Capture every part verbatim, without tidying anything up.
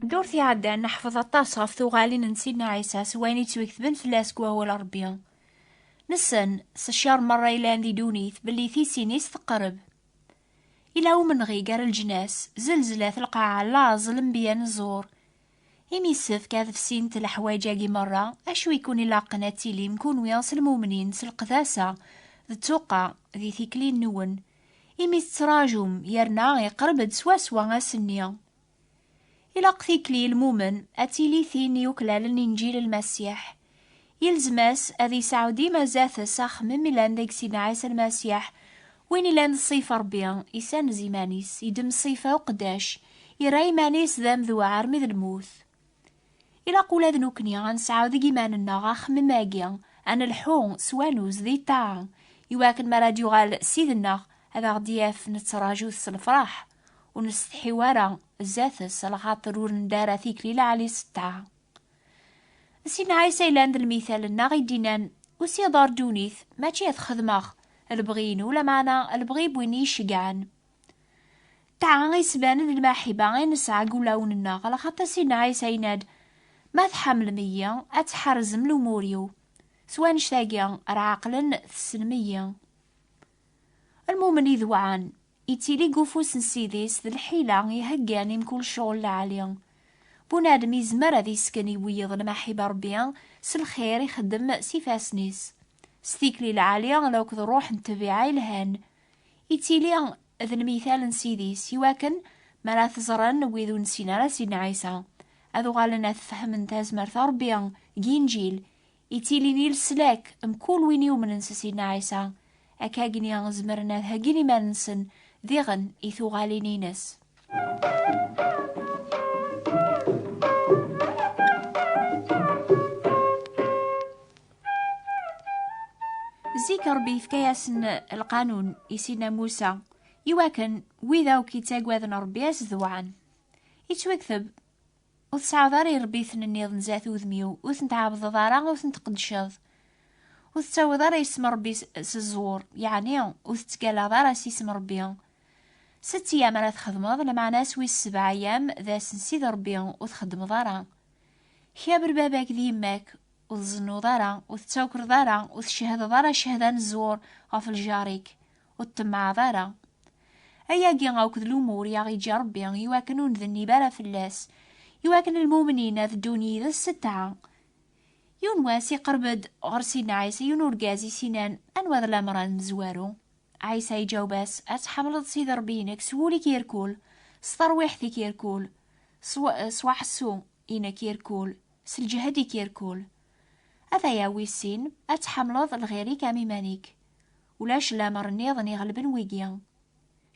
Ddurt iɛeddan neḥfeḍ aṭas ɣef tuɣalin n Sidna Ɛisa s wayen yettwaketben fell-as deg wawal n Ṛebbi. Nessen s ccer merra yellan di ddunit belli tisin-is teqreb. Ila umenɣi gar leǧnas, zelzlat lqaɛa, laẓ, lenbiya n ẓẓur. Imi yessefk ad fsint leḥwayeǧ-agi merra, acu i kun-ilaqen ad tilim kunwi s lmumnin s leqdasa d ttuqa di tikli-nwen, imi tettraǧum yerna iqreb-d swaswa ass-nni. Ilaq tikli i lmumen ad tili tin yuklalen Inǧil n Lmasiḥ. Yelzem-as ad yesɛu dima zdat-s axemmem ilan deg Sidna Ɛisa Lmasiḥ, win ilan d ṣṣifa Ṛebbi, isanez iman-is, idem ṣṣifa uqeddac, irra iman-is d amedwaɛ armi d lmut. Ilaq ula d nekkni ad nesɛu deg iman-nneɣ axemmem-agi, ad nelḥu s wanuz di ṭṭaɛa, iwakken mi ara d-yuɣal Ssid-nneɣ ad aɣ-d-yaf nettraǧu-t s lefraḥ, ur nestḥi ara zdat-s, lxaṭer ur nedda ara tikli lɛali s ṭṭaɛa. Sidna Ɛisa yellan d lmital-nneɣ i d-innan: "Usiɣ-d ɣer ddunit, mačči ad xedmeɣ lebɣi-inu, lameɛna lebɣi n win i yi-iceggɛen." Ṭṭaɛa isban d lmaḥiba i nesɛa deg wulawen-nneɣ, lxaṭer Sidna Ɛisa yenna-d: "Ma tḥemmlem-iyi, ad tḥerzem lumuṛ-iw." S wannect-agi ara ɛeqlen tessnem-iyi. Lmumen idewɛen, ittili deg ufus n Ssid-is d lḥila iheggan i mkul ccɣel lɛali. Bunadem izmer ad isken i wiyeḍ lmaḥiba Ṛebbi s lxir ixeddem s ifassen-is, s tikli lɛali akked ṛṛuḥ n ṭṭbiɛa yelhan. Ittili d lmital n Ssid-is, iwakken mi ara t-ẓren wid ur nessin ara Sidna Ɛisa, ad uɣalen ad t-fehmen tazmert n Ṛebbi deg Inǧil, ittilin i leslak mkul win yumnen s Sidna Ɛisa. Akkagni zemren ad heggin iman-nsen diɣen i tuɣalin-ines. Zik Ṛebbi yefka-yasen lqanun i Sidna Musa, iwakken wid akk yettaggaden Ṛebbi ad s-dewɛen. Yettwakteb: "Ur tesɛuḍ ara iṛebbiten nniḍen zdat udem-iw, ur ten-tɛebdeḍ ara, ur ten-tqeddceḍ, ur tettawiḍ ara isem Ṛebbi s, s ẓẓur, yeɛni ur tettgallaḍ ara s isem Ṛebbi. Sett yyam ara txedmeḍ, lameɛna ass wis sebɛa yyam d ass n Sidi Ṛebbi, ur txeddmeḍ ara. Kaber baba-k d yemma-k, ur tzennuḍ ara, ur tettakreḍ ara, ur tcehhdeḍ ara cehda n zzur ɣef ljar-ik, ur tṭemmɛeḍ ara." Ayagi akked lumuṛ i aɣ-iǧǧa Ṛebbi iwakken ur ndennib ara fell-as, iwakken lmumnin ad ddun yid-s s ṭṭaɛa. Yiwen wass iqerreb-d ɣer Sidna Ɛisa yiwen urgaz i s-innan: "Anwa d lameṛ amezwaru?" Ɛisa iǧaweb-as: "Ad tḥemmleḍ Sidi Ṛebbi-inek s wul-ik irkul, s terwiḥt-ik irkul, s wa-, s waḥessu-inek irkul, s lǧehd-ik irkul. Ataya wis sin, ad tḥemmleḍ lɣir-ik am iman-ik. Ulac lameṛ nniḍen iɣelben wigi."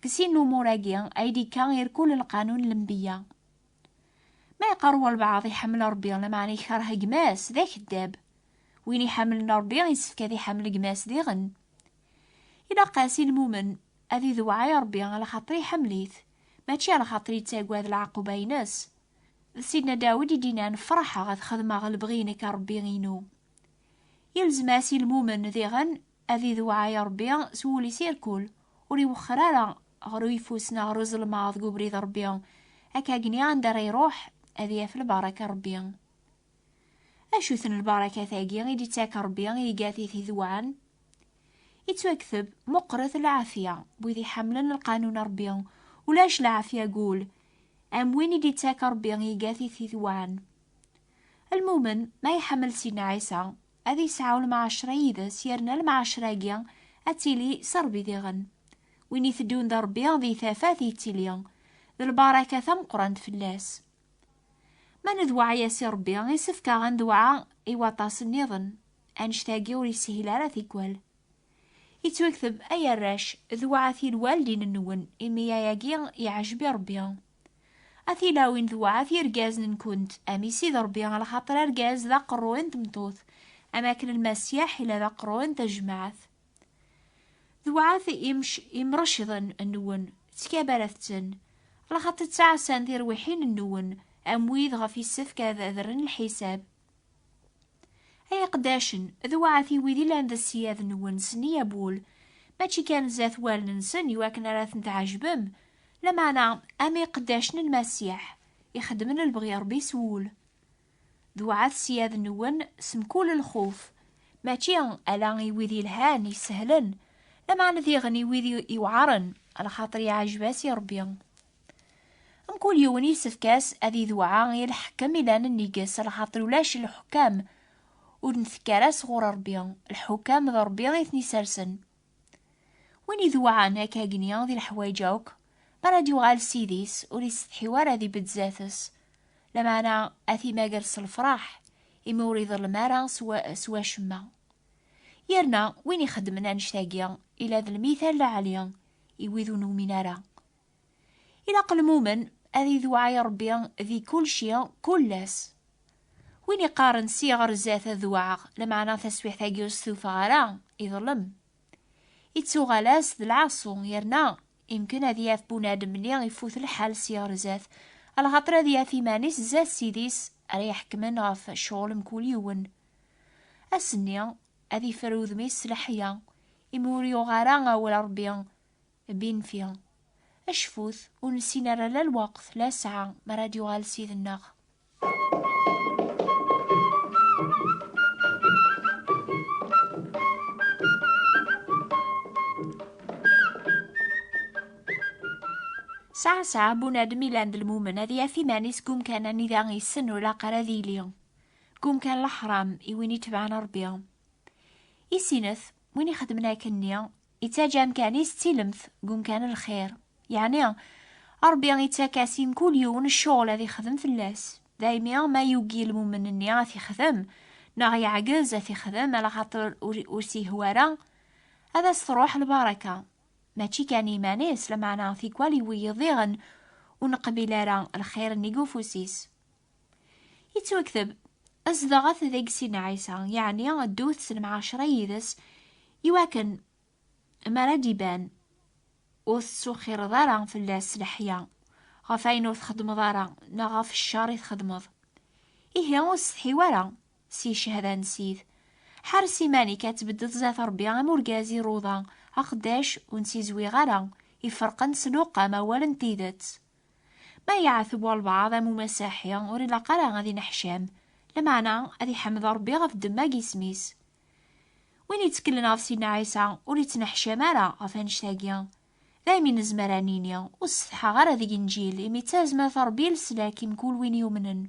Deg sin n umur-agi ay d-ikka irkul n lqanun n lenbiya. Ma yeqqar walbeɛḍ iḥemmel Ṛebbi, lameɛna ikerh gma-s, d akeddab. Win iḥemmlen Ṛebbi, yessefk ad iḥemmel gma-s diɣen. Ilaq-as i lmumen ad idewɛa i Ṛebbi, alaxaṭer iḥemmel-it, mačči alaxaṭer yettagad lɛaquba-ines. D Sidna Dawed i d-innan: "Ferḥeɣ ad xedmeɣ lebɣi-inek a Ṛebbi-inu." Yelzem-as i lmumen diɣen ad idewɛa i Ṛebbi s wul-is irkul, ur iwexxer ara ɣer uyeffus neɣ ɣer uzelmaḍ deg ubrid n Ṛebbi, akkagni anda ara iṛuḥ ad yaf lbaraka n Ṛebbi. Acu-ten lbarakat-agi i d-ittak Ṛebbi i igat i t-idewɛen? Ittwakteb: "Meqqret lɛafya n wid iḥemmlen lqanun n Ṛebbi, ulac lɛafya deg wul am win i d-ittak Ṛebbi i igat i t-idewɛen." Lmumen, ma iḥemmel Sidna Ɛisa, ad yesɛu lemɛacra yid-s, yerna lemɛacra-agi ad tili s Ṛebbi diɣen. Win iteddun d Ṛebbi di tafat yettili d lbaraka tameqqrant fell-as. Ma nedweɛ-yas i Ṛebbi, isefk-aɣ ad nedweɛ i waṭas nniḍen. Annect-agi ur yeshil ara tikwal. Ittwakteb: "Ay arrac, dewɛet i lwaldin-nwen, imi ayagi yeɛjeb i Ṛebbi." A tilawin, dewɛet i yergazen-nkent, am i Sidi Ṛebbi, alaxaṭer argaz d aqerruy n tmeṭṭut, am akken Lmasiḥ ila d aqerruy n tejmaɛt. Dewɛet imc-, imrecḍen-nwen, ttkabaret-ten, alaxaṭer ttɛassan tirwiḥin-nwen, am wid ɣef yessefk ad adren lḥisab. Ay iqeddacen, dewɛet i wid illan d ssyad-nwen s nniya n wul, mačči kan zdat wallen-nsen iwakken ara ten-tɛejbem, lameɛna am iqeddacen n Lmasiḥ, ixeddmen lebɣi Ṛebbi s wul. Dewɛat s yad-nwen s mkul lxuf, mačči ala i wid yelhan, isehlen, lameɛna diɣen i wid i-, iweɛṛen, alaxaṭer iɛjeb-as i Ṛebbi. Mkul yiwen yessefk-as ad idewɛa i lḥekem ilan nnig-s, alaxaṭer ulac lḥukam ur d-ntekki ara sɣur Ṛebbi, lḥukam d Ṛebbi i ten-isersen. Win idewɛen akkagni di leḥwayeǧ akk, mi ara d-yuɣal ssid-is, ur isetḥi ara ad ibedd zdat-s, lameɛna ad t-imager s lefraḥ, imi ur iḍellem ara s wa-, s wacemma. Yerna win ixeddmen annect-agi, ila d lmital lɛali i wid ur numin ara. Ilaq lmumen ad idewɛa i Ṛebbi di kulci, kul ass. Win iqqaren si ɣer zdat ad dewɛeɣ, lameɛna taswiḥt-agi ur stufaɣ ara, iḍellem. Ittuɣal-as d lɛaṣu, yerna imken ad yaf bunadem-nni ifut lḥal si ɣer zdat, alaxaṭer ad yaf iman-is zdat ssid-is ara iḥekmen ɣef ccɣel mkul yiwen. Ass-nni ad iffer udem-is s leḥya, imi ur yuɣ ara awal Ṛebbi. Binfi. Acfut, ur nessin ara la lweqt, la ssaɛa, mi ara d-yuɣal Ssid-nneɣ. Saɛa, saɛa, bunadem ilan d lmumen ad yaf iman-is deg umkan anida yessen ur ilaq ara ad yili, deg umkan leḥram i win itebɛen Ṛebbi. Isinet, win ixedmen akken-nni, ittaǧǧa amkan-is d tilemt deg umkan n lxir. Yeɛni, Ṛebbi ittak-as i mkul yiwen ccɣel ad ixdem fell-as. Daymi ma yugi lmumen-nni ad t-ixdem, neɣ yeɛgez ad t-ixdem, alaxaṭer ur, ur s-yehwa ara, ad as-truḥ lbaraka. Mačči kan i iman-is, lameɛna tikwal i wiyiḍ diɣen ur neqbil ara lxir-nni deg ufus-is. Yettwakteb, zedɣet deg Sidna Ɛisa, yeɛni ddut s lemɛacra yid-s, iwakken mi ara d-iban, ur tettuxireḍ ara fell-as s leḥya, ɣef ayen ur txeddmeḍ ara, neɣ ɣef ccer i txeddmeḍ. Ihi ur setḥi ara si ccehda n Ssid. Ḥares iman-ik ad tbeddeḍ zdat Ṛebbi am urgaz iruḍa, aqeddac ur nettizwiɣ ara, iferqen s luqam awal n tidet. Ma yeɛteb walbeɛḍ am umasaḥi, ur ilaq ara ad ineḥcam, lameɛna ad iḥmed Ṛebbi ɣef ddemma n yisem-is. Win itteklen ɣef Sidna Ɛisa ur ittneḥcam ara ɣef annect-agi. Daymi nezmer ad nini, ur ssetḥaɣ ara deg Inǧil, imi d tazmert n Ṛebbi i leslak i mkul win yumnen.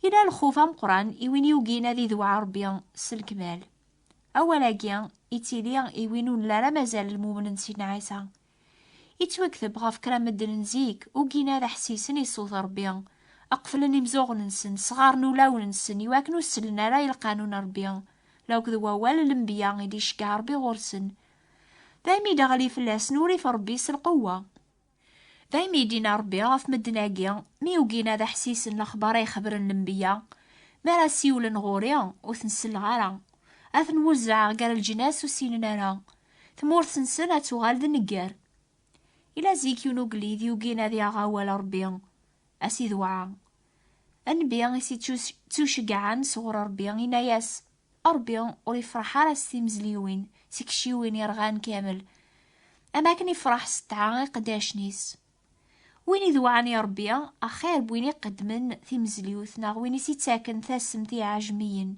Yella lxuf ameqqran i win yugin ad idewɛa Ṛebbi s lekmal. Awal-agi ittili i win ur nelli ara mazal lmumen n Sidna Ɛisa. Ittwakteb ɣef kra n medden n zik, ugin ad ḥsisen i ṣṣut n Ṛebbi, qeflen imzuɣen-nsen, sɣaren ulawen-nsen, iwakken ur sellen ara i lqanun n Ṛebbi, lakked wawal n lenbiya i d-iceggeɛ Ṛebbi ɣur-sen. Daymi i d-iɣli fell-asen urrif n Ṛebbi s lqewwa. Daymi i d-yenna Ṛebbi ɣef medden-agi, mi ugin ad ḥsisen lexbar ay xebren lenbiya, mi ara siwlen ɣur-i, ur ten-selleɣ ara. Ad ten-wezzɛeɣ gar leǧnas ur ssinen ara. Tmurt-nsen ad tuɣal d nnger. Ila zik yiwen ugellid yugin ad yaɣ awal Ṛebbi, ad s-idewɛa. Nnbi i s-ittus-, ittuceggɛen sɣur Ṛebbi, yenna-yas, Ṛebbi ur ifreḥ ara s timezliwin, tikciwin irɣan kamel, am akken ifreḥ s ttɛa iqeddacen-is. Win idewɛen i Ṛebbi, axir n win iqeddmen timezliwt neɣ win i s-ittaken tasemt i iɛejmiyen.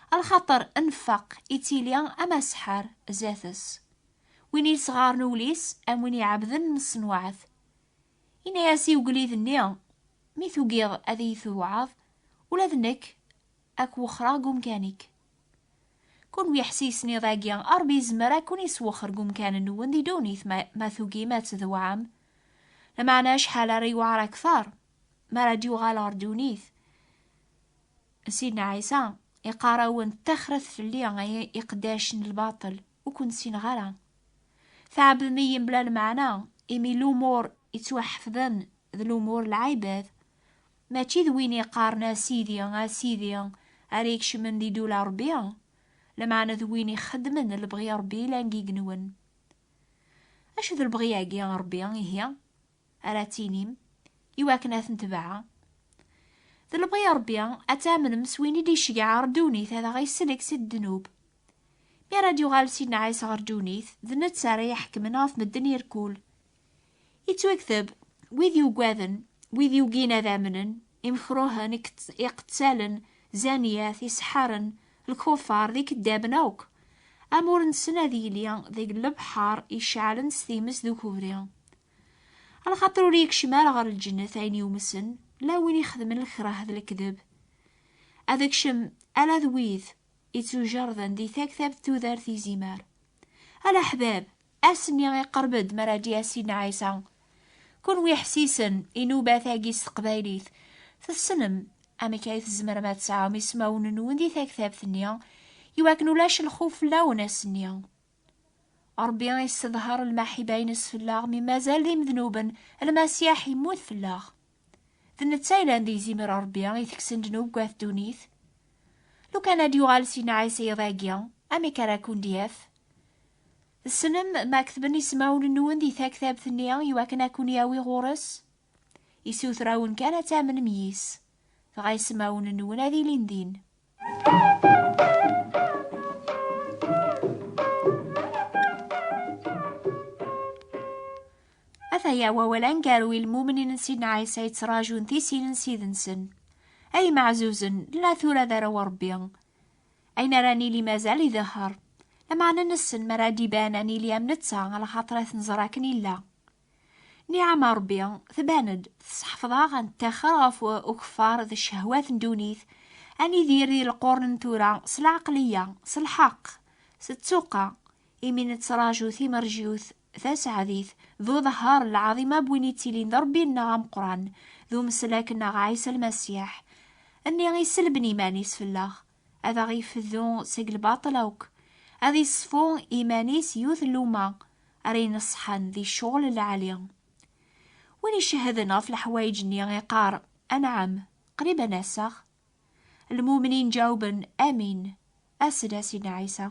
Lxaṭer nnfeq ittili am aseḥḥer zdat-s. Win yesɣaren ul-is am win iɛebden ṣṣenwaɛt. Yenna-yas i ugellid-nni, mi tugiḍ ad iyi-tewɛeḍ, ula d nekk ad k-wexxreɣ deg umkan-ik. Kunwi ḥsisen iḍ-agi, Ṛebbi yezmer ad ken-iswexxer deg umkan-nwen di ddunit ma, ma tugim ad tdewɛem. Lameɛna acḥal ara yewɛer akteṛ mi ara d-yuɣal ɣer ddunit. Sidna Ɛisa iqqar-awen, ttaxret fell-i ay iqeddacen n lbaṭel, ur ken-ssineɣ ara. Tɛebdem-iyi mebla lmeɛna, imi lumuṛ ittwaḥefḍen d lumuṛ n lɛibad. Mačči d win iqqaren a Sidi, a Sidi, ara ikecmen di ddula Ṛebbi, lameɛna d win ixeddmen lebɣi Ṛebbi yellan deg yigenwen. Acu d lebɣi-agi n Ṛebbi, ihi? Ara tinim, iwakken ad ten-tebɛa. D lebɣi Ṛebbi ad tamnem s win i d-iceggeɛ ɣer ddunit ad aɣ-isellek si ddnub. Mi ara d-yuɣal Sidna Ɛisa ɣer ddunit, d netta ara iḥekmen ɣef medden irkul. Ittwakteb, wid yuggaden, Wid yugin ad amnen, imekruhen, iqettalen, zaniyat, iseḥḥaren, lkuffar d ikeddaben akk, am ur nessen ad yili deg lebḥer iceɛlen s times d ukebri. Alaxaṭer ur yekcim ara ɣer lǧennet ayen yumsen, la win ixedmen lekrah d lekdeb. Ad kcem ala d wid ittujerden di taktabt tudert izimer. A leḥbab, ass-nni iqerreb-d mi ara d-yas Sidna Ɛisa. Kunwi ḥsisen i nnubat-agi s teqbaylit, tessnem amek ay tzemrem ad tesɛum ismawen-nwen di taktabt-nni, iwakken ulac lxuf fell-awen ass-nni. Ṛebbi isseḍher lmaḥiba-ines fell-aɣ mi mazal d imednuben, Lmasiḥ immut fell-aɣ. D netta yellan d izimer Ṛebbi itekksen ddnub deg at ddunit. Lukan ad d-yuɣal Sidna Ɛisa iḍ-agi, amek ara ken-d-yaf? Tessnem ma ketben ismawen-nwen di taktabt-nni iwakken ad ken-yawi ɣur-s? Isuter-awen kan ad tamnem yis, dɣa ismawen-nwen ad ilin din. Ataya wawal aneggaru i lmumnin n Sidna Ɛisa yettraǧun tisin n Ssid-nsen. Ay imeɛzuzen, la tura d arraw n Ṛebbi. Ayen ara nili mazal idehher. Lameɛna nessen mi ara d-iban ad nili am netta, alaxaṭer ad t-nẓer akken illa. Nniɛam n Ṛebbi tban-d, tesseḥfeḍ-aɣ ad nettaxer ɣef ukeffar d ccehwat n ddunit, ad nidir di lqurn n tura s lɛeqliya, s lḥeqq, s ttuqa, imi nettraǧu timerjut taseɛdit d uḍehhar n lɛaḍima n win ittilin d Ṛebbi-nneɣ ameqqran, d umeslak-nneɣ Ɛisa Lmasiḥ. Nni iselben iman-is fell-aɣ, ad aɣ-ifeddu seg lbaṭel akk, ad iṣfu iman-is yiwet n luma ara ineṣḥen di ccɣel n lɛali. Win icehden ɣef leḥwayeǧ-nni iqqar: "Anɛam, qrib ad n-aseɣ." Lmumnin ǧawben: "Amin, as-d a Sidna Ɛisa."